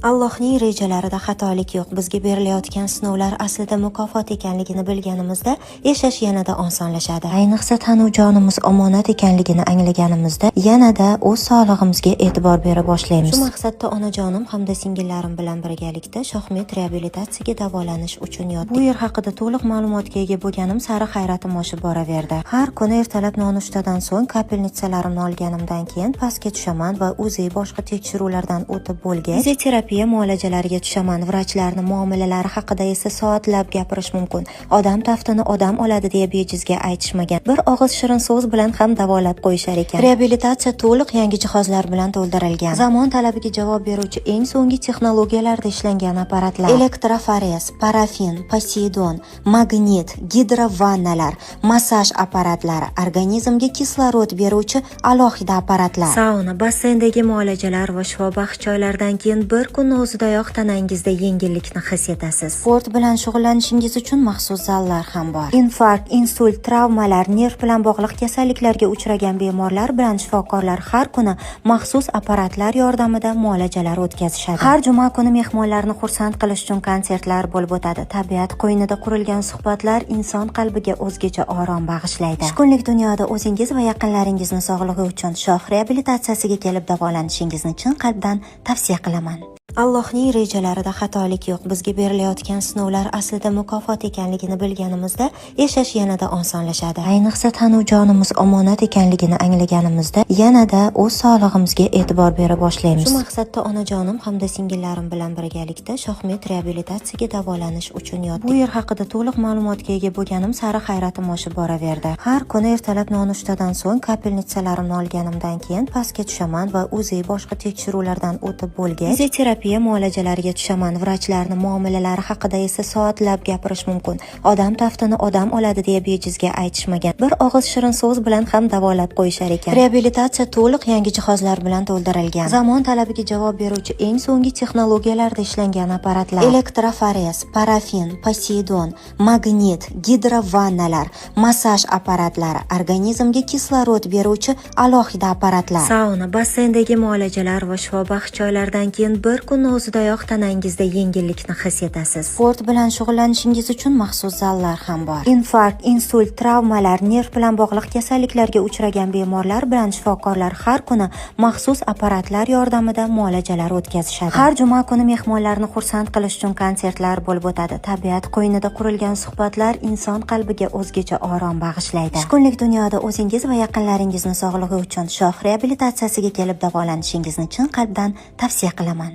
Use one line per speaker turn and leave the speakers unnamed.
Allohning rejalarida xatolik yo'q. Bizga berilayotgan sinovlar aslida mukofot ekanligini bilganimizda yashash yanada osonlashadi. Ayniqsa tanu jonimiz omonat ekanligini anglaganimizda yanada o'z sog'lig'imizga e'tibor bera boshlaymiz. Shu maqsadda onajonim hamda singillarim bilan birgalikda Shohmed reabilitatsiyaga davolanish uchun yotdik. Bu yer haqida to'liq ma'lumotga ega bo'lganim sari hayratim oshib boraverdi. Har kuni ertalab nonushtadan so'ng kapelnitsalarimni olganimdan keyin pastga tushaman va UZI, boshqa tekshiruvlardan o'tib bo'lgach, fizioterapiya muolajalariga tushaman. Vrachlarni muomalalari haqida esa soatlab gapirish mumkin. Odam taftini odam oladi deya bejizga aytishmagan. Bir og'iz shirin so'z bilan ham davolab qo'yishar ekan. Reabilitatsiya to'liq yangi jihozlar bilan to'ldirilgan. Zamon talabiga javob beruvchi eng so'nggi texnologiyalarda ishlangan apparatlar. Elektroforez, parafin, Poseidon, magnit, gidrovannalar, massaj apparatlari, organizmga kislorod beruvchi alohida apparatlar. Sauna, basseyndagi muolajalar va shifobaxsh choylardan keyin bir kun o'zidayoq tanangizda yengillikni his etasiz. Sport bilan shug'ullanishingiz uchun maxsus zallar ham bor. Infarkt, insult, travmalar, nerv bilan bog'liq kasalliklarga uchragan bemorlar bilan shifokorlar har kuni maxsus apparatlar yordamida muolajalar o'tkazishadi. Har juma kuni mehmonlarni xursand qilish uchun konsertlar bo'lib o'tadi. Tabiat qo'ynida qurilgan suhbatlar inson qalbiga o'zgacha orom bag'ishlaydi. Shu kunlik dunyoda o'zingiz va yaqinlaringizni sog'lig'i uchun Shoh reabilitatsiyasiga kelib davolanishingizni chin qalbdan tavsiya qilaman. Allohning rejalarida xatolik yo'q. Bizga berilayotgan sinovlar aslida mukofot ekanligini bilganimizda yashash yanada osonlashadi. Ayniqsa tanu jonimiz omonat ekanligini anglaganimizda yanada o'z sog'lig'imizga e'tibor bera boshlaymiz. Shu maqsadda onajonim hamda singillarim bilan birgalikda Shohmed reabilitatsiyaga davolanish uchun yotdik. Bu yer haqida to'liq ma'lumotga ega bo'lganim sari hayratim oshib boraverdi. Har kuni ertalab nonushtadan so'ng kapelnitsalarimni olganimdan keyin pastga tushaman va UZI, boshqa tekshiruvlardan o'tib bo'lgach, fizioterapiya muolajalariga tushaman. Vrachlarni muomalalari haqida esa soatlab gapirish mumkin. Odam taftini odam oladi deya bejizga aytishmagan. Bir og'iz shirin so'z bilan ham davolab qo'yishar ekan. Reabilitatsiya to'liq yangi jihozlar bilan to'ldirilgan. Zamon talabiga javob beruvchi eng so'nggi texnologiyalarda ishlangan apparatlar. Elektroforez, parafin, Poseidon, magnit, gidrovannalar, massaj apparatlari, organizmga kislorod beruvchi alohida apparatlar. Sauna, basseyndagi muolajalar va shifobaxsh choylardan keyin bir kun o'zidayoq tanangizda yengillikni his etasiz. Sport bilan shug'ullanishingiz uchun maxsus zallar ham bor. Infarkt, insult, travmalar, nerv bilan bog'liq kasalliklarga uchragan bemorlar bilan shifokorlar har kuni maxsus apparatlar yordamida muolajalar o'tkazishadi. Har juma kuni mehmonlarni xursand qilish uchun konsertlar bo'lib o'tadi. Tabiat qo'ynida qurilgan suhbatlar inson qalbiga o'zgacha orom bag'ishlaydi. Shu kunlik dunyoda o'zingiz va yaqinlaringizni sog'lig'i uchun Shoh reabilitatsiyasiga kelib davolanishingizni chin qalbdan tavsiya qilaman.